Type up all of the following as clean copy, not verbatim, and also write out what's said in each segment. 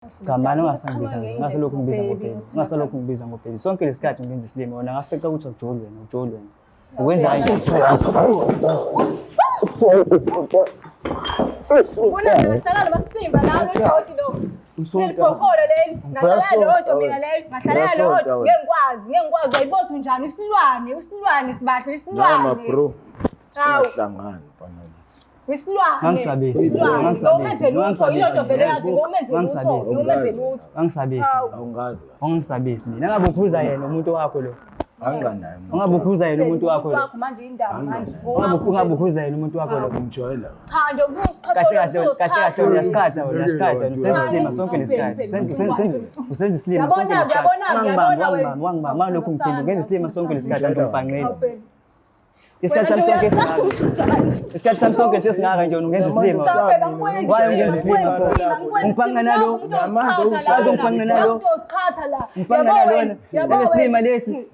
Cha mani ungasangibiza ungasalokhu ngibiza ngobhebi ungasalokhu ngibiza ngobhebi sonke lesikhathi ngenza isilima wena ngafica ukuthi awujoli wena awujoli wena ukwenza Unahlala masimba la lodoti lo. Lelibhoholo leli. Ngahlala lodwa mina leyo. Ngahlala lodwa ngeke ngikwazi, ngeke ngikwazi wayibotha unjani isilwane, isilwane sibahle isilwane. Nama bro. Singahlangani mfana kithi. Isilwane. Ngangisabisi. Isilwane. Ngomenze lutho, yilonto vele yazi ngomenze lutho, ngomenze lutho. Angisabisi. Awungazi. Ungisabisi mina. Ngabe ukhuza yena umuntu wakho lo. Anganaye. Ungabe ukhuza yena umuntu wakho lo. Wakho manje indaba manje. Ungabe ukhuza yena umuntu wakho lo. Ngijwayela. Cha nje ufuna Kahle kahle kahle kahle uyasiqhatha wena uyasiqhatha wena usenza isilima sonke lesikhathi. Usenza usenza isilima sonke lesikhathi. Wangibamba wangibamba wangibamba malokhu ngithinta ungenza isilima sonke lesikhathi kanti ungibhanqile. Isikhathi sami sonke esingaka. Isikhathi sami sonke sesingaka nje ungenza isilima. Why ungenza isilima pho? Ungibhanqa nalo. Wazi ungibhanqa nalo. Ungibhanqa nalona. Lesi silima lesi.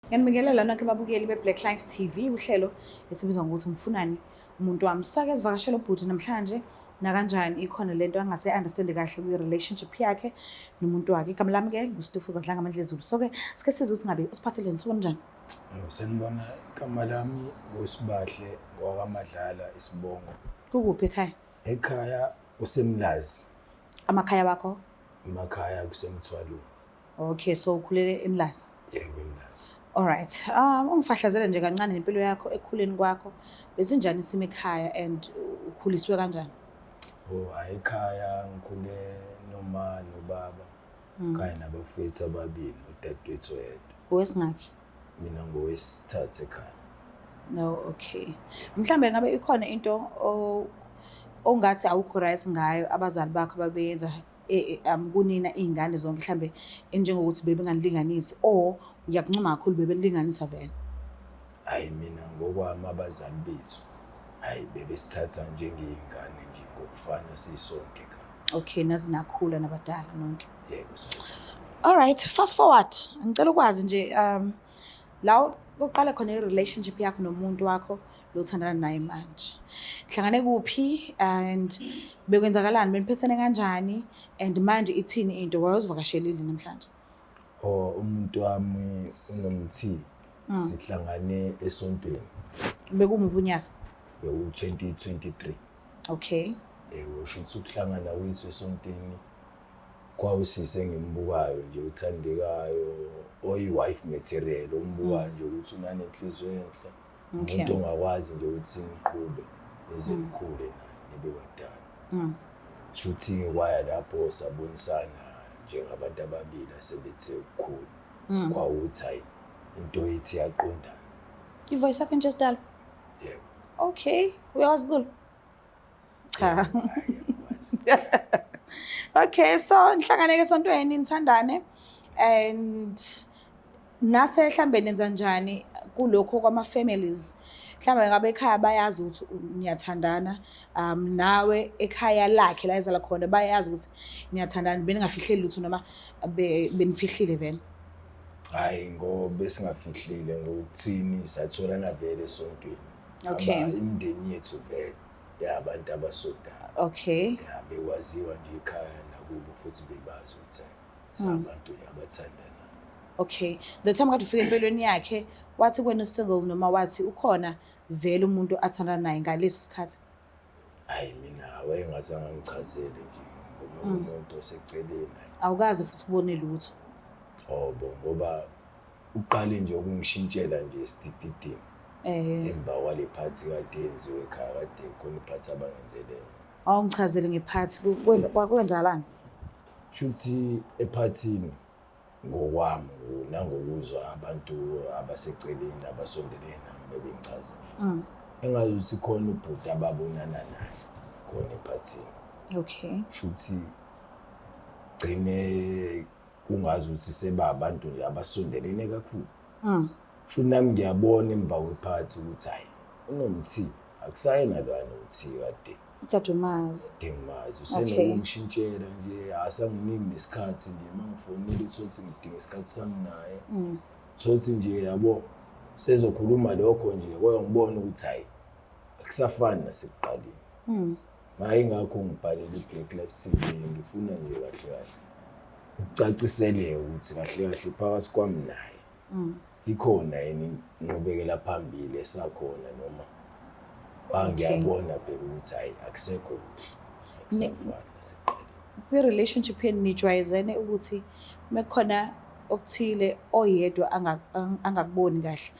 Ngiyanibingelela nonke babukeli be-Black Life TV uhlelo esibizwa ngokuthi umfunani umuntu wami. Sake sivakashela ubhuti namhlanje nakanjani ikhona lento angase understand kahle kwi-relationship yakhe nomuntu wakhe. Igama lami ke nguStufuza Dlanga Zulu. So ke sike sizwe ukuthi ngabe usiphatheleni sibona njani? Sanibona igama lami nguSibahle ngowakaMadlala isibongo. Kukuphi ekhaya? Ekhaya kuseMlazi. Amakhaya wakho? Emakhaya kuseMthwalume. Okay, so ukhulele eMlazi. Yebo eMlazi. All right. Ungifahlazele nje kancane nempilo yakho ekukhuleni kwakho. Besinjani isimo ekhaya and ukhuliswe kanjani? Oh, hayi ekhaya ngikhule noma nobaba kanye nabafowethu ababili nodadewethu oyedwa. Owesingakhi? Mina ngowesithathu ekhaya. No, okay. Mhlambe ngabe ikhona into ongathi awukho right ngayo abazali bakho ababeyenza kunina iy'ngane zonke mhlambe enjengokuthi bebenganilinganisi or ngiyakuncoma kakhulu bebenilinganisa vele? Hayi mina ngokwami abazali bethu hayi bebesithatha njengey'ngane nje ngokufana sisonke ekhaya. Okay, naze nakhula nabadala nonke. Yebo sasana. All right, fast forward. Ngicela ukwazi nje la uqale khona i-relationship yakho nomuntu wakho lo othandana naye manje. Hlangane kuphi and bekwenzakalani, beniphethene kanjani and manje ithini into wayozivakashelile namhlanje? Oh, umuntu wami unomthi sihlangane esontweni. Bekumuphi unyaka? Bewu 2023. Okay. Yebo, shuthi ukuhlangana kwethu esontweni kwawusisi engimbukayo nje uthandekayo oyi-wife material ombukayo nje ukuthi unanenhliziyo enhle. Umuntu ongakwazi nje ukuthi ngiqhube nize nikhule naye nibe badala. Shuthi kwaya lapho sabonisana njengabantu ababili asebethe ukukhula. Kwawuthi hayi into yethu iyaqondana. I-voice yakho nje sidala? Yebo. Okay, uyawazi ukucula? Cha. Okay, so nihlangane ke esontweni nithandane and nase mhlambe nenza njani kulokho kwama families? Mhlambe ngabe ekhaya bayazi ukuthi niyathandana, nawe ekhaya lakhe la ezala khona bayazi ukuthi niyathandana, beningafihleli lutho noma benifihlile vele? Hayi ngoba besingafihlile ngokuthini satholana vele esontweni. Okay. Imindeni yethu vele yabantu abasodala. Okay. Ya bekwaziwa nje ekhaya nakubo futhi bebazi ukuthi sabantu nje abathandana. Okay. The time kade ufika empilweni yakhe wathi kuwena single noma wathi ukhona vele umuntu athandana naye ngaleso sikhathi? Hayi mina wayengazange angichazele nje ngomunye umuntu oseceleni. Awukaze futhi ubone lutho. Obo ngoba uqale nje ukungishintshela nje esidididini. Emva kwale phathi kade yenziwe ekhaya kade khona iphathi abangenzele yona. Awungichazele ngephathi kwenza kwakwenzakalani? Shuthi ephathini ngokwami nangokuzwa abantu abaseceleni abasondelene nami bebengichazela. Engazuthi khona ubhuti ababonana naye khona ephathini. Okay. Shuthi gcine kungazi ukuthi seba abantu nje abasondelene kakhulu. Shuthi nami ngiyabona emva kwephathi ukuthi hayi unomthi akusayena lwana uthi kade. Kade umazi. Ngimazi. Okay. Usenokungishintshela nje, asanginiki nesikhathi nje uma ngifonile uthole ukuthi ngidinga isikhathi sami naye. Uthole ukuthi nje yabo sezokhuluma lokho nje kodwa ngibona ukuthi hayi akusafani nasekuqaleni. Hayi ingakho ngibhalele i-Black Life TV, ngifuna nje kahle kahle ukucaciseleke ukuthi kahle kahle phakathi kwami naye ikhona yini inqubekela phambili esakhona noma ngiyabona phela ukuthi hayi akusekho kuhle, akusafani nasekuqaleni. Kwi-relationship yenu nijwayezene ukuthi mekukhona okuthile oyedwa angakuboni kahle,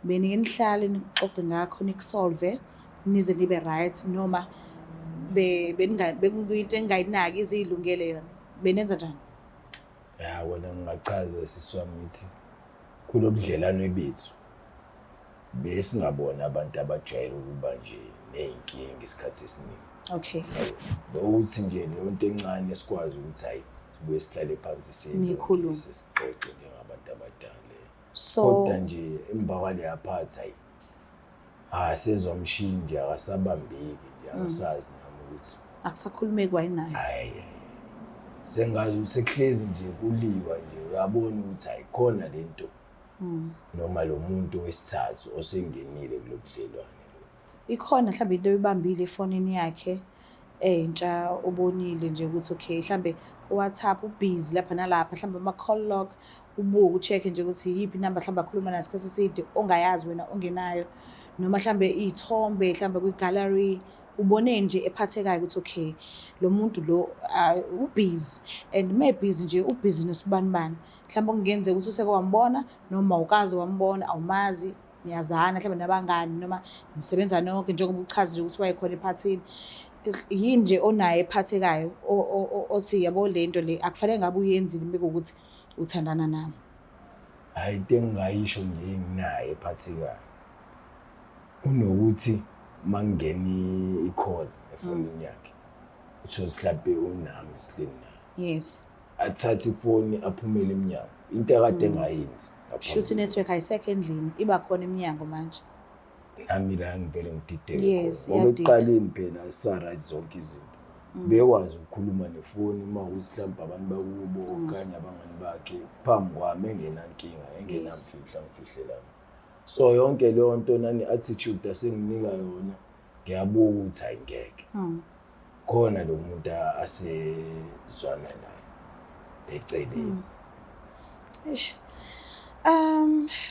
benike nihlale nixoxe ngakho nikusolve nize nibe right, noma bekuyinto engayinaki izilungele yona, benenza njani? Ya wena ngingachaza sisi wami ngithi kulo budlelwane bethu besingabona abantu abajwayele ukuba nje ney'nkinga isikhathi esiningi. Okay. Bekuthi nje leyo nto encane sikwazi ukuthi hayi sibuye sihlale phansi Nikhulume. siyilungise sixoxe njengabantu abadala. So Kodwa nje emva kwaleya part hayi sezwamshini nje akasabambeki nje, angisazi nami ukuthi akusakhulumeki wayinayo. Hayi sengazi ukuthi sekuhlezi nje kuliwa nje, uyabona ukuthi hayi khona lento noma lo muntu wesithathu osengenile kulobudlelwane lo. Ikhona mhlawumbe into oyibambile efonini yakhe entsha obonile nje ukuthi okay mhlambe ku-WhatsApp ubhizi lapha nalapha, mhlambe ama-call log ubuke u-check nje ukuthi iyiphi inamba mhlambe akhuluma nayo isikhathi eside ongayazi wena ongenayo, noma mhlambe iy'thombe mhlambe kwi-gallery ubone nje ephathekayo ukuthi okay lo muntu lo ubhizi and uma ebhizi nje ubhizi nosibanibani, mhlawumbe okungenzeka ukuthi useke wambona noma awukaze wambona, awumazi, niyazana mhlawumbe nabangani noma nisebenza nonke njengoba uchaza nje ukuthi wayekhona ephathini. Yini nje onayo ephathekayo othi yabo le nto le akufanele ngabe uyenzile uma kuwukuthi uthandana nami? Hhayi into engingayisho nje enginayo ephathekayo kunokuthi uma kungena i-call efonini yakhe uthole ukuthi mhlampe unami sihleli naye. Yes. Athathe ifoni aphumele emnyango, into akade engayenzi. Shuthi i-network ayisekho endlini, iba khona eminyango manje. Nami la ngivele ngidideke Yes, khona. Ngoba iyadida. ekuqaleni phela sa-right zonke izinto. Bekwazi ukukhuluma nefoni uma kuthi mhlawumbe abantu bakubo okanye abangani bakhe phambi kwami engenankinga, engenamfihlo angifihlelanga. So yonke leyo nto nane-attitude asenginika yona ngiyabuka ukuthi hayi ngeke. Khona lo muntu asezwana naye eceleni. Eish.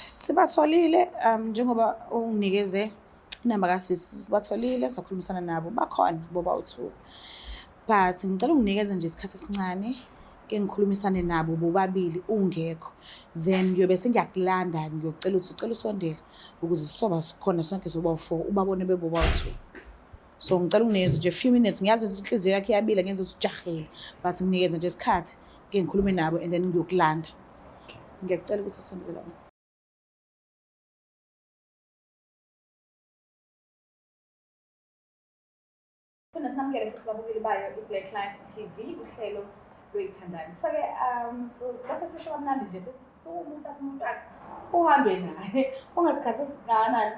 Sibatholile njengoba unginikeze inamba kasisi, sibatholile sakhulumisana nabo, bakhona boba u-two. But ngicela unginikeze nje isikhathi esincane ke ngikhulumisane nabo bobabili ungekho, then ngiyobe sengiyakulanda ngiyocela ukuthi ucela usondele ukuze sisoba khona sonke soba u-four ubabone beboba u-two. So ngicela unginikeze nje few minutes, ngiyazi ukuthi inhliziyo yakhe iyabila ngenza ukuthi ujahile, but nginikeze nje isikhathi ke ngikhulume nabo and then ngiyokulanda. Ngiyacela ukuthi usondele lapha. Funa sinamukele futhi babukeli bayo i-Black Life TV uhlelo lweyithandani. So-ke so lokho sisho kamnandi nje sithi sukuma uthathe umuntu wakhe uhambe naye ungasikhathi esingakanani,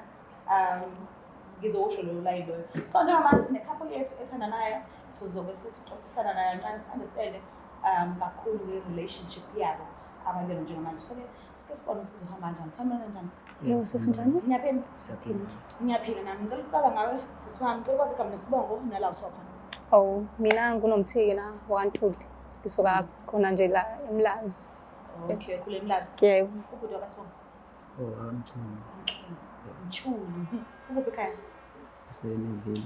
ngizowusho loyo layini loyo. So njengamanje sine-couple yethu ethandanayo, sizobe sixoxisana nayo kancane si-understand kakhulu nge-relationship yabo abakuyona njengamanje. So-ke sike sibone ukuthi kuzohamba kanjani. Sanibona kanjani? Yebo, sesinjani? Ngiyaphila. Siyaphila. Ngiyaphila nami. Ngicela ukuqala ngawe sisi wami, ngicela ukwazi igama nesibongo nala usuka khona. Oh, mina nguNomthike na wakwaNtuli. Ngisuka khona nje la eMlazi. Okay, ukhule eMlazi. Yebo. Ubhuti wakasibongo? Oh, Mchunu. Mchunu. Ukuphi ekhaya? Aseneville.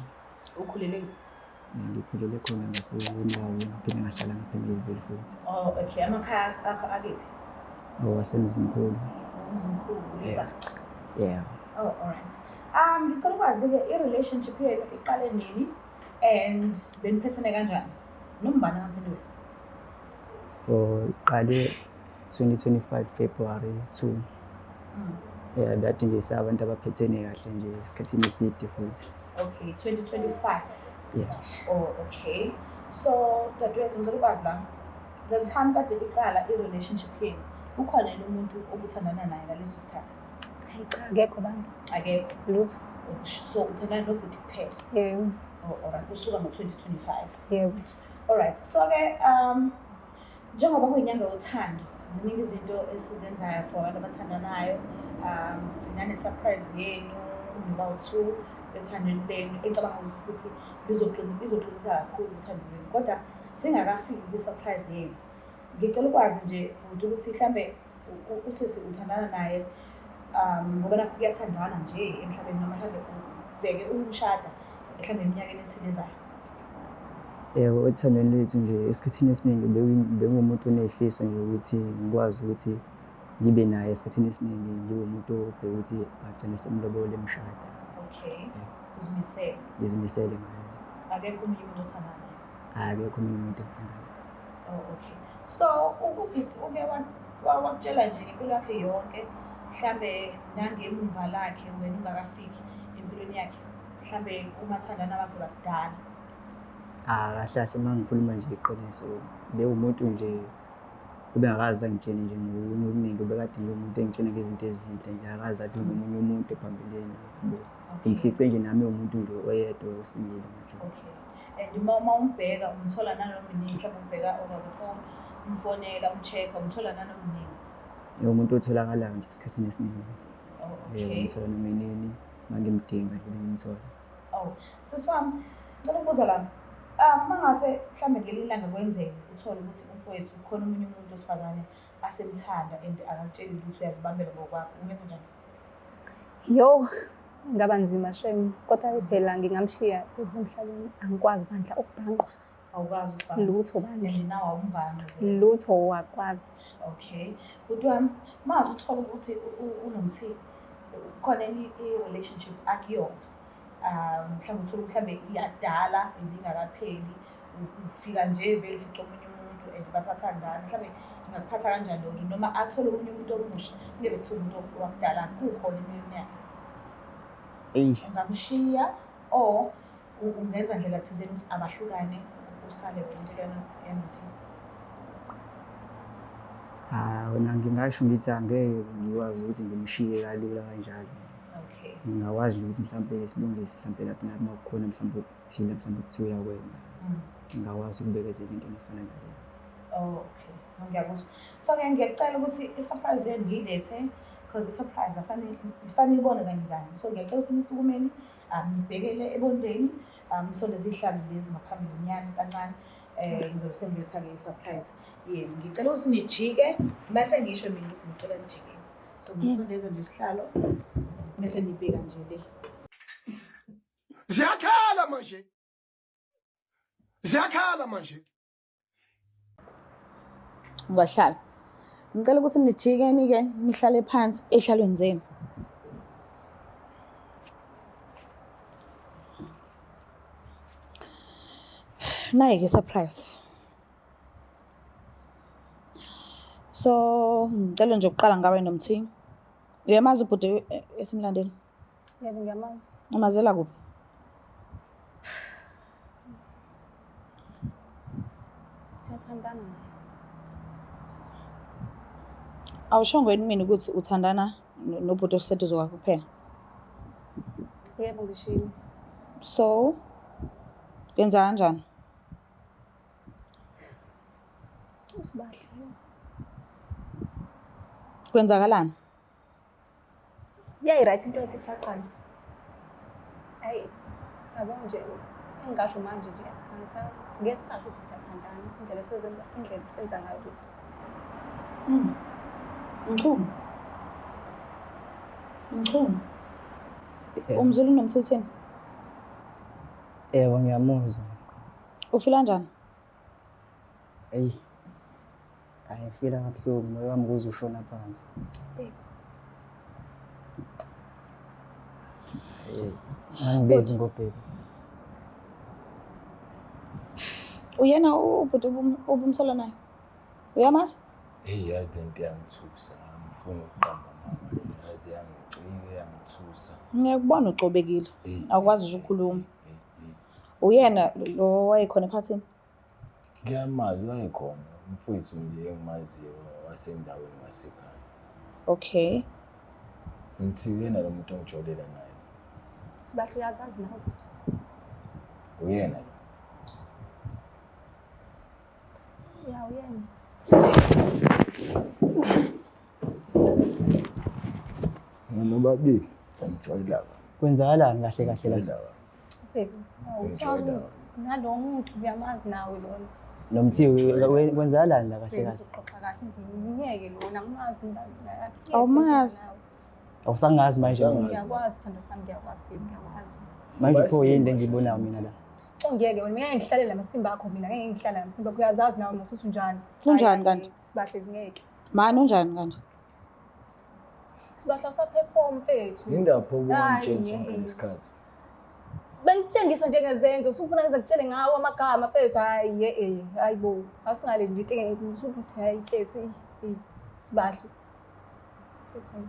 Ukhulele? Ngikhulele khona ngaseMlazi, ngaphinde ngahlala ngapha eNeville futhi. Oh, okay. Amakhaya akho akephi? Oh, asemzimkhulu. Umzimkhulu, Yeah. Yeah. Oh, all right. Ngicela ukwazi-ke i-relationship yenu iqale nini and beniphethene kanjani? Noma ubani angaphendula? Oh, iqale 2025 February 2. Yeah, bekade nje sabantu abaphethene kahle nje esikhathini eside futhi. Okay, 2025. Yeah. Oh, okay. So, dadewethu ngicela ukwazi la. The time kade iqala i-relationship yenu, ukhona yini umuntu obuthandana naye ngaleso sikhathi? Hayi cha, akekho bani. Akekho. Lutho. So uthandana nobhuti kuphela. Yebo. Oh, alright, kusuka ngo-2025. Yebo. Alright, so-ke njengoba kuyinyanga yothando, ziningi izinto esizenzayo for abantu abathandanayo. Sinane-surprise yenu noba u-two ethandweni lenu engicabanga ukuthi lizoqinisa kakhulu uthando lwenu. Kodwa singakafiki kwi-surprise yenu, ngicela ukwazi nje bhuti ukuthi mhlambe usisi uthandana naye ngoba nakho kuyathandana nje emhlabeni, noma mhlambe ubheke ukumshada mhlambe eminyakeni ethile ezayo. Yebo, ethandweni lethu nje esikhathini esiningi bengumuntu oney'fiso nje ukuthi ngikwazi ukuthi ngibe naye esikhathini esiningi, ngibe umuntu obheke ukuthi agcine semlobola emshada. Okay. Uzimisele. Ngizimisele ngayo. Akekho omunye umuntu othandana naye? Akekho omunye umuntu engithandana naye. Oh, okay. So usisi uke wakutshela nje ngempilo yakhe yonke, mhlambe nangemumva lakhe wena ungakafiki empilweni yakhe, mhlambe umathandana wakhe wakudala. Ah, kahle kahle uma ngikhuluma nje iqiniso, bewumuntu nje ubengakaze angitshene nje ngokunye okuningi, ubekade nje umuntu engitshena ngezinto ezinhle nje, akaze athi kunomunye umuntu phambilini. Yabo. Ngimfice nje nami umuntu nje oyedwa osingile nje. Okay. And uma umbheka umthola nanoma inini, mhlawumbe umbheka over the phone, umfonela, umcheck-a, umthola nanoma inini. Umuntu otholakalayo nje esikhathini esiningi. Oh, okay. Yebo, ngimthola noma inini, uma ngimdinga nje ngimthola. Oh, sisi wami, ngicela ukubuza la. Uma ngase mhlawumbe ngelinye ilanga kwenzeke uthole ukuthi umfowethu khona omunye umuntu wesifazane asemthanda and akakutsheli ukuthi uyazibambela ngokwakho, ungenza njani? Yo, ngaba nzima shame, kodwa phela ngingamshiya ezemhlabeni, angikwazi bandla ukubhanqwa. Awukwazi ukubhanqa. Lutho bandla. And nawe awumbhanqi. Lutho wakwazi. Okay. Bhuti wami, mazi uthola ukuthi unomthi khona enye i-relationship akuyona. Mhlawumbe uthole mhlawumbe iyadala ibingakapheli, ufika nje vele ufica omunye umuntu and basathandana, mhlawumbe ingakuphatha kanjani leyo nto, noma athole omunye umuntu omusha kungebe kuthiwa umuntu wakudala kukhona empilweni yakhe. Eyi. Ungamshiya or ungenza ndlela thizeni ukuthi abahlukane, usale wena empilweni yanomthi? Ah, wena ngingasho ngithi angeke ngikwazi ukuthi ngimshiye kalula kanjalo. Okay. Ngingakwazi nje ukuthi mhlampe silungise mhlampe lapho lapho uma kukhona mhlampe okuthile mhlampe kuthiwa uyakwenza. Ngingakwazi ukubekezela into efana naleyo. Oh, okay. Ngiyakuzwa. So-ke ngiyacela ukuthi i-surprise yenu ngiyilethe because i-surprise afanele ibone kanye kanye. So ngiyacela ukuthi nisukumeni, nibhekele ebondeni, nisondeze iy'hlalo lezi ngaphambili nyana kancane. Ngizobe sengiletha-ke i-surprise yenu. Ngicela ukuthi nijike, mase ngisho mina ukuthi ngicela nijike. So ngisondeza nje isihlalo bese nibheka nje le. Ziyakhala manje. Ziyakhala manje. Ungahlala. Ngicela ukuthi nijikeni ke nihlale phansi ehlalweni zenu. Nayi ke surprise. So ngicela nje ukuqala ngawe nomthi. Uyamazi ubhuti esimlandela? Yebo, ngiyamazi. Umazela kuphi? Siyathandana naye. Awushongo yini mina ukuthi uthandana nobhuti oseduze kwakho kuphela? Yebo, ngishilo. So kwenza kanjani? Usibahle. Kwenzakalani? Yeah, right into ethi isaqala. Ayi, yabo nje engingasho manje nje ngeke sisasho ukuthi siyathandana, indlela esezenza indlela esenza ngayo. Mchunu. Mchunu. Umzulu nomthethweni. Yebo, ngiyamuzwa. Ufila kanjani? Eyi. Hayi, ngifila kabuhlungu, moya wami kuze ushona phansi. Hey, angibizi ngobheki. Uyena ubhuti ubumsola naye? Uyamazi? Hey, yazi le nto iyangithusa, angifuni ukuqamba amanga, yazi iyangicika, iyangithusa. Ngiyakubona ucobekile. Hey, Awukwazi nje ukukhuluma. hey, hey. Uyena lo wayekhona ephathini? Ngiyamazi, wayekhona umfowethu nje engimaziyo wasendaweni wasekhaya. Okay. Ngithi uyena lo muntu ongijolela naye. Sibahle uyazazi nawe. Uyena lo. Ya uyena. Nobabili ngijwayela. Kwenzakalani kahle kahle la? Baby, awuchazi nalo muntu uyamazi nawe lona. Nomthiwe kwenzakalani la kahle Baby kahle? uzoxoxa kahle nje ngiyeke lona angimazi indaba yakhe. Awumazi? Awusangazi manje. Awusangazi. Ngiyakwazi sithando sami ngiyakwazi baby ngiyakwazi. Manje pho yini le engiyibonayo mina la? Ungiyeke wena ngeke ngihlale namasimba akho mina ngeke ngihlale namasimba akho uyazazi nawe mos uthi unjani. Unjani kanti? Sibahle zingeke. Mani unjani kanje? Sibahle usaperform mfethu. Indaba pho ubungangitsheli Hayi, sonke eh. lesikhathi. Bengitshengisa njengezenzo usufuna ngize ngitshele ngawo amagama mfethu hayi ye eh hayi bo asingale nje into engeke hayi mfethu eh sibahle. Mfethu, hayi.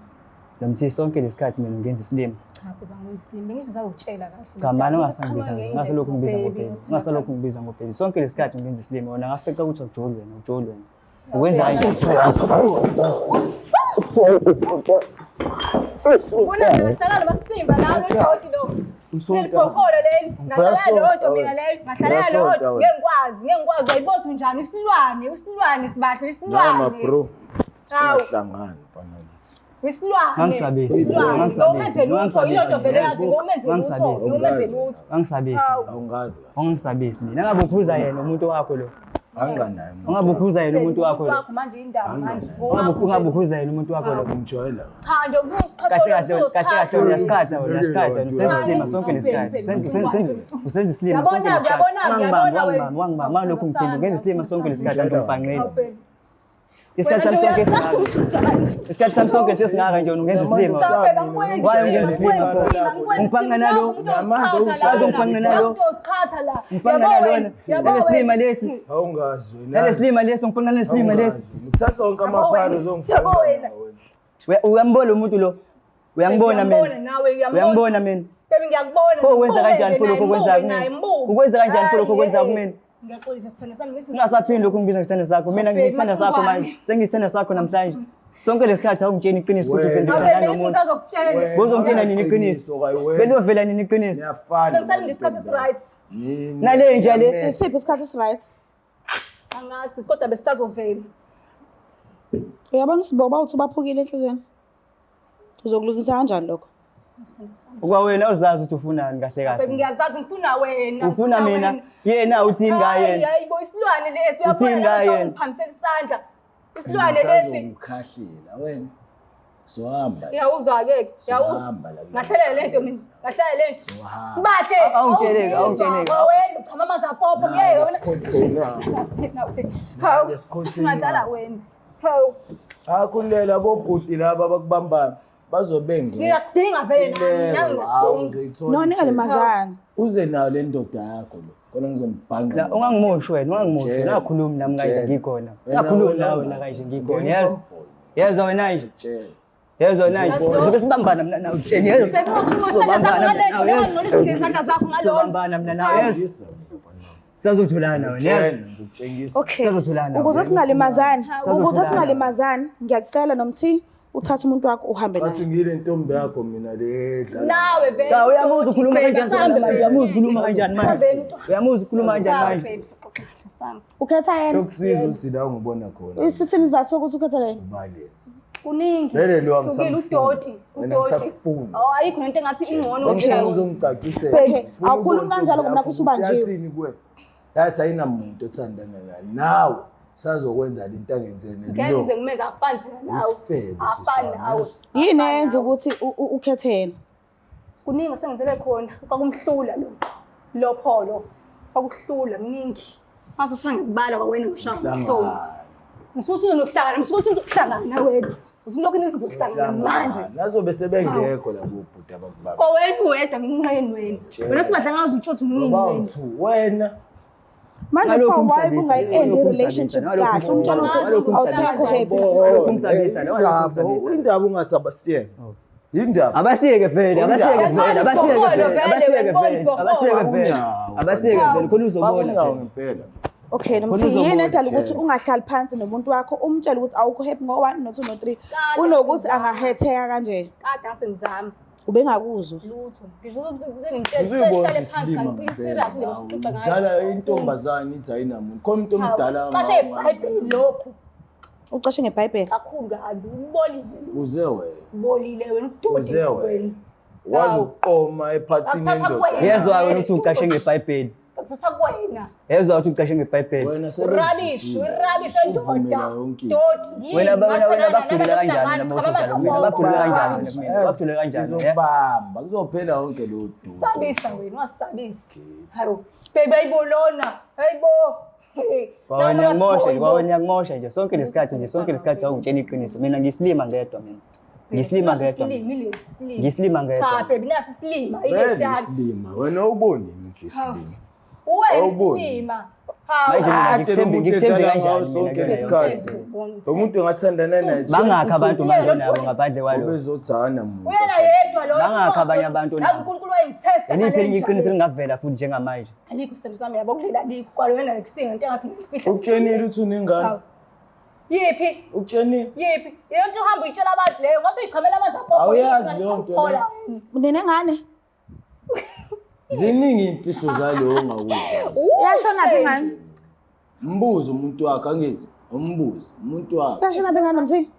Nomthiwe sonke lesikhathi mina ngenza isilima. Cha baba ngenza isilima bengisizakutshela kahle. Cha mani Mdala, ungasangibiza, usuqhamuka ungasalokhu ngibiza ngendlela, ngobheki. baby, Ungasalokhu ngibiza ngobheki. Sonke lesikhathi ngenza isilima wena ngafica ukuthi awujoli wena, awujoli wena. Ukwenza kanjani? Ubona ngahlala namasimba lawo lodoti lo. Lelibhoholo leli. Ngahlala leyo nto mina leyo. Ngahlala leyo nto. Ngeke ngikwazi, ngeke ngikwazi. Uyayibona ukuthi unjani isilwane, isilwane sibahle, Nama isilwane. bro. Hawu. Singahlangani mfana kithi. Isilwane. Ngangisabisi, Isilwane. ngangisabisi, Ngomenze lutho, ngangisabisi. yilo nto vele yazi, ngomenze lutho, Ngangisabisi. ngomenze lutho. Angisabisi. Hawu. Awungazi la. Ungangisabisi mina. Ngabe ukhuza yena umuntu wakho lo. Anganaye. Ungabe ukhuza yena umuntu wakho lo. Wakho manje indaba manje. Ungabe ukhuza yena umuntu wakho lo. Ngijwayela. Cha nje ufuna Kahle ukusiqhatha kahle kahle kahle uyasiqhatha wena uyasiqhatha wena usenza isilima sonke lesikhathi. Usenza isilima sonke Uyabona, lesikhathi. uyabona, Ungangibambi, uyabona wena. ungangibambi, ungangibambi. Malokhu ngithini ngenza isilima sonke lesikhathi kanti ungibhanqile. Awubheki. Isikhathi sami sonke esingaka. Isikhathi sami sonke sesingaka nje wena ungenza isilima. Why ungenza isilima pho? Ungibhanqa nalo. Ungibhanqa nalo. Ungibhanqa nalona. Leli silima lesi. Awungazi wena. Leli silima lesi ungibhanqa nalesi silima lesi. Ngithatha wonke amaphalo Yabo wena. Uyambona umuntu lo. Uyangibona mina. Uyangibona mina. Baby ngiyakubona. Pho ukwenza kanjani pho lokho okwenzayo kumina? Ukwenza kanjani pho lokho okwenzayo kumina? Ngiyaxolisa sithando sami ngithi Ungasaphindi lokhu ngibiza ngesithando sakho. Mina ngisithando sakho manje. Sengisithando sakho namhlanje. Sonke lesikhathi awungitsheni iqiniso ukuthi Wena. uphendukana nomuntu. Ngisazokutshela. Bozongitshela nini iqiniso? Beliyovela nini iqiniso? Ngiyafana. Bengisalinde isikhathi esi-right. Nale nja le. Isiphi isikhathi esi-right? Angazi kodwa besisazovela. Uyabona usiboba uthi ubaphukile enhliziyweni. Uzokulungisa kanjani lokho? Ukuba wena uzazi ukuthi ufunani kahle Baby kahle. ngiyazazi ngifuna wena. Ufuna mina. Yena uthini ngaye Hayi yena? hayi bo isilwane lesi Uthini uyabona ngaye lapho yena? ngiphambisela isandla. Isilwane lesi. Ngisazokukhahlela wena. Sohamba. Ngiyawuzwa ke, ngiyawuzwa. Sohamba la. Ngahlala le nto mina, ngahlala le nto. Sohamba. Sibahle. Awungitsheleki, awungitsheleki. Wena uchama amanzi apopo ngeke wena. Hawu. Singadlala wena. Hawu. Akhulela bobhuti laba abakubambayo bazobe ngeke. Ngiyakudinga vele nami. Nami Hawu ngiyakudinga. uzoyithola. No, ningalimazani. Uze nayo le ndoda yakho lo. Kona ngizonibhanqa. La ungangimushi wena, ungangimushi. Tshela. Ungakhulumi nami kanje Tshela. ngikhona. Wena- Ungakhulumi wena nawe ungazi. na kanje ngikhona. Ngena Yezwa? fanboy. Yezwa wena nje. Tshela. Yezwa wena nje. Uzobe sibambana mina nawe utsheni. Yezwa? Baby uzobusa Sizobambana mina nawe, yezwa? ngolisa izandla zakho ngalona. Sizobambana mina nawe yezwa? Ngizisa mina mfana. Sazotholana wena yezwa? Tshela ngikutshengisa. Okay. Sazotholana. Ukuze singalimazani, ukuze Sazotholana. singalimazani, ngiyakucela nomthi uthathe umuntu wakho uhambe Bathi naye. ngile ntombi yakho mina le edlala. Nawe vele. Cha uyamuzwa ukhuluma kanjani Sambe, manje? Uyamuzwa ukhuluma kanjani manje? Sambeni, Uyamuzwa ukhuluma kanjani Sambe, manje? babe, sixoxe kahle, sambe. Ukhetha yena. Lokusiza usila ungibona khona. Isithini isizathu sokuthi ukhetha yena? Ubale. Kuningi. Vele lo Hlukile, angisamfuni. udoti, Wena udoti. ngisakufuni. Oh, ayikho nento engathi ingcono Ngifuna nje. uzongicacisela. Okay, Ngifuna awukhulumi ukubona kanjalo intombi ngoba nakho yakho usubanjiwe. ukuthi yathini kuwe. Yathi ayinamuntu othandana naye. Nawe sazokwenza lento angenzene Ngeke lo. ngize ngimenze afani phela nawe. Isifebe Afani sisami. nawe. Yini Afani eyenza nawe. ukuthi ukhethe yena? Kuningi esengenzele khona kwakumhlula lo. Lo pholo. Kwakuhlula kuningi. Mase kuthiwa ngikubala kwawena ngishaya ubuhlungu. Hlangana. Ngisuthi uzohlangana, ngisuthi uzohlangana wena. Usulokhu nizohlangana manje. Nazobe sebengekho labo bhuti abakubamba. Kwawena wedwa nginqeni wena. Wena sibadla ngazi utshothi unini Ngoba wena. u-two wena Manje Ngalokhu pho why umsabisa, bungayi-end ngalokhu i-relationship umsabisa, kahle? Umtshela ukuthi ngalokhu umsabisa. awusekho happy. Ngalokhu umsabisa, ngalokhu umsabisa. Indaba ungathi abasiyeke. Indaba. Abasiyeke vele, abasiyeke vele, abasiyeke vele, abasiyeke vele, abasiyeke vele, abasiyeke vele, khona uzobona. Bakunyawo ngempela. Okay, nomthi Khona uzobona, yini edala ukuthi Jess. ungahlali phansi nomuntu wakho umtshele ukuthi awukho happy ngo-one no-two no-three Kade kunokuthi sengizama. angahetheka kanje. Kade ngase ngizama. Ubengakuzwa. Lutho. Ngisho ukuthi sengimtshela Uzuyibona sihlale ukuthi phansi isilima kanti serious nje sixoxa ngayo. Dlala intombazane ithi ayinamuntu. Khona umuntu omdala Cashe iBhayibheli lokhu Ucashe ngeBhayibheli. kakhulu kabi ubolile. Uze wena. Ubolile wena udoti Uze wena. wena. Wazi Hawu. ukuqoma ephathini Akuthatha yendoda. kuwena. Yezwa wena ukuthi ucashe ngeBhayibheli. Akuthatha kuwena. Yezwa ukuthi ucashe ngeBhayibheli. Wena Rubbish, rubbish Usuvumela wendoda. yonke into. Doti. Wena wena wena bakujulela kanjani noma usho njalo? Mina bakujulela kanjani wena kumina? Bakujulela kanjani? eh? Ngizokubamba, kuzophela yonke lo dudu. Sabisa wena, wasabisa. Hawu. Baby ayibolona. Hayibo. Kwawena uyakumosha nje, kwawena uyakumosha nje. Sonke lesikhathi nje, sonke lesikhathi awungitshela iqiniso. Mina ngiyisilima ngedwa mina. Ngiyisilima ngedwa. mina. Ngiyisilima ngedwa. Cha baby nasi isilima. Vele Ilesiyana. isilima, wena awuboni ukuthi isilima. Uwena Awuboni. isilima. Manje mina Kade lo ngikuthembe muntu ngikuthembe edlala kanjani ngawo mina sonke kuyona yonke lesikhathi. lento? Lo muntu engathandana naye. Bangakhi abantu manje onabo ngaphandle kwalo? Ubezothanda muntu. Uyena yedwa lo. Bangakhi abanye abantu onabo? Yazi uNkulunkulu wayengithesta. Yiliphi elinye iqiniso elingavela futhi njengamanje? Alikho isithembu sami yabo kulela alikho. Kwalo wena lekusinga into engathi ngifihla. Ukutshenile ukuthi unengane. Hawu. Yiphi? Ukutshenile. Yiphi? Leyo nto uhamba uyitshela abantu leyo ngathi uyichamela amanzi apopo. Awuyazi leyo nto leyo. Unenengane? Ziningi imfihlo zalowo ongakuzazi. Iyashona phi ingane? Mbuze umuntu wakhe angithi, umbuze umuntu wakhe. Iyashona phi ingane Mthi?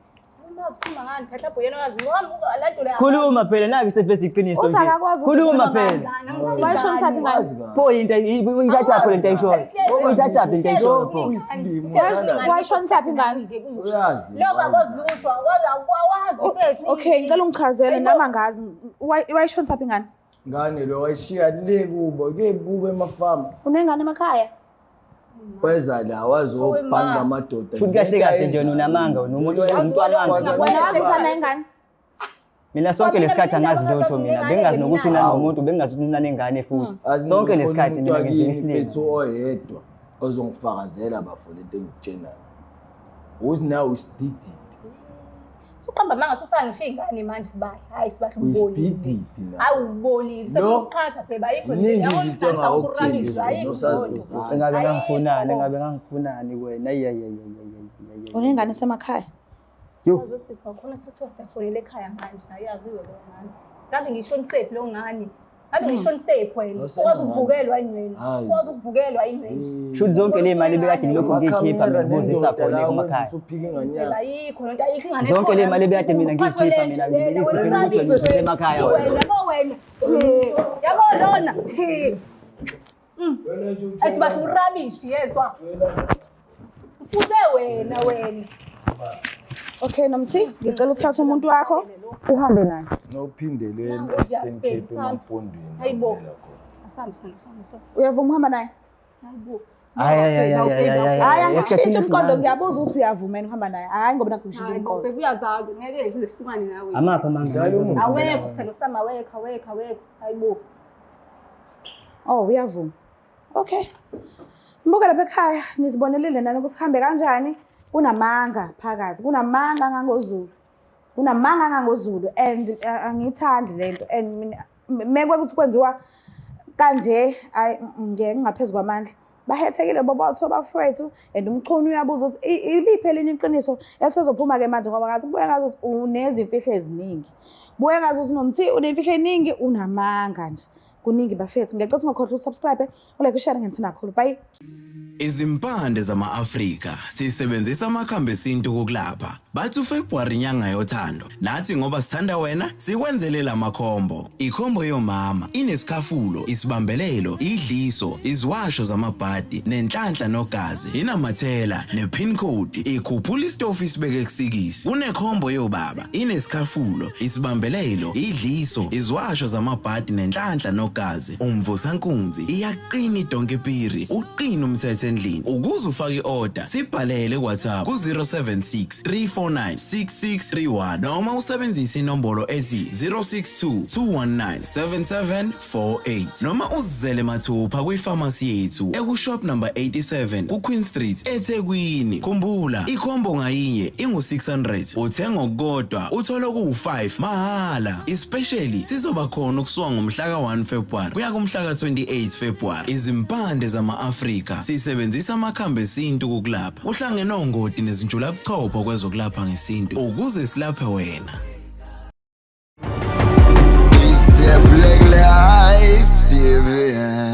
Umazi ukhuluma ngani phehla bhoyena wazi uhamba ulandule. Khuluma phela naki seveza iqiniso Uthi nje. akakwazi ukuthi Khuluma ukhuluma phela. Wayishonisa phi ingane? Wazi kahle. Pho into uyithathaphi lento ayishoyo? Uyithathaphi lento ayishoyo pho? Wayishonisa phi ingane? Uyazi. Lokho akwazi lutho, akwazi akwazi mfethu. Okay, ngicela ungichazele nami angazi. Wayishonisa phi ingane? Ngane lo wayishiya le kubo, ke kubo emafama. Unengane emakhaya? Weza la wazobhanqa amadoda. Futhi kahle kahle nje wena unamanga wena umuntu umuntu wamanga. Wena wazisana ingane? Mina sonke lesikhathi angazi lutho mina. Bengingazi nokuthi unanomuntu, bengingazi ukuthi unanengane futhi. Azi Sonke ukuthi lesikhathi khona mina umuntu ngenziwa wakini isilima. mfethu oyedwa ozongifakazela bafo lento engikutshenayo. Ukuthi nawe usidididi. Usuqamba amanga usufaka ngisho iy'ngane manje sibahle. Hayi sibahle ubolile. Uyisidididi na. Hayi ubolile. Lo, Sekuqhatha bheba ayikho nje. Ziningi Yabona izinto uhlanganisa engakukutsheli ukurabishwa, zona ayikho osazozazi. loo nto. Engabe Ayikho. ngangifunani, engabe ngangifunani wena. Ayi ayi ayi ayi ayi, ayi. Unengane esemakhaya? Yo. Azosisi wakhona kuthiwa siyafonela ekhaya manje ayaziwe leyo ngane. Ngabe ngishonisephi leyo ngane? Ngabe ngishonisephi wena? Awusenangane. Ukwazi ukuvukelwa yini wena? Hayi. Ukwazi ukuvukelwa yini wena? Shuthi zonke le mali ebekade ngilokhu ngiyikhipha mina ngibuzisa khona emakhaya. Uphika ingane Phela yakho. ayikho lento ayikho ingane. Zonke le ekhona. mali ebekade mina Uphathwe ngiyikhipha le mina, nje lena, ngizikhiphela wena ukuthi wena rubbish usemakhaya wena. wena. Yabo wena. Yabo lona. Esibahle urabish yezwa. Ufuse wena wena. Okay, Nomthi, ngicela uthathe umuntu wakho uhambe naye. Nophindeleni Nawu, Eastern siyasibheka, Cape sami. emampondweni. Hayibo. ngavela khona. Asambe sambe sambe. Uyavuma uhamba naye? Hayibo. Hayi hayi hayi hayi hayi Hayi, hayi. angishintshe Esikhathini umqondo esinami. ngiyabuza ukuthi uyavuma yini uhamba naye. Hayi ngoba nakho ngishintshe Hayi umqondo. bebe uyazazi ngeke sizehlukane nawe. Amaphi amanga? Dlala umuthi. Awekho sithando sami awekho awekho awekho. Hayibo. Oh, uyavuma. Okay. Mbuka lapha ekhaya nizibonelile nani ukuthi kuhambe kanjani. Kunamanga phakathi, kunamanga angangozulu. Kunamanga angangozulu and angiyithandi lento and mina mekwe ukuthi kwenziwa kanje ayi ngeke ngaphezu kwamandla. Bahethekile bobathu abafowethu and uMchunu uyabuza ukuthi iliphi elinye iqiniso elisezophuma ke manje ngoba ngathi kubuye ngathi unezimfihlo eziningi. Buye ngathi ukuthi uNomthi unemfihlo eningi unamanga nje. Kuningi bafethu. Ngiyacela ukuthi ungakhohlwa usubscribe, ulike, ushare ngithanda kakhulu. Bye. Izimpande zama-Afrika sisebenzisa amakhambi esintu ukulapha. Bathi uFebruary inyanga yothando. Nathi ngoba sithanda wena sikwenzele lamakhombo. Ikhombo yomama inesikhafulo, isibambelelo, idliso, iziwasho zamabhadi, nenhlanhla nogazi, inamathela, nepin code, ikhuphula isitofu isibeke kusikisi. Kunekhombo yobaba inesikhafulo, isibambelelo, idliso, iziwasho zamabhadi nenhlanhla nogazi. Umvusankunzi iyaqina idonke piri, uqina umthetho endlini. Ukuze ufake i-order, sibhalele ku-WhatsApp ku-076 349 6631 noma usebenzise inombolo ethi 062 219 7748 noma uzizele mathupha kwifamasi yethu ekushop number 87 kuQueen Street eThekwini. Khumbula, ikhombo ngayinye ingu-600 uthenga okukodwa uthola okuwu-5 mahhala. Especially sizoba khona ukusuka ngomhla ka-1 February kuya kumhla ka-28 February. Izimpande zama-Afrika sisebenzisa amakhambi esintu ukukulapha. Uhlangene ongoti nezinjulabuchopho kwezokulapha ngesintu ukuze silaphe wena. Live TV.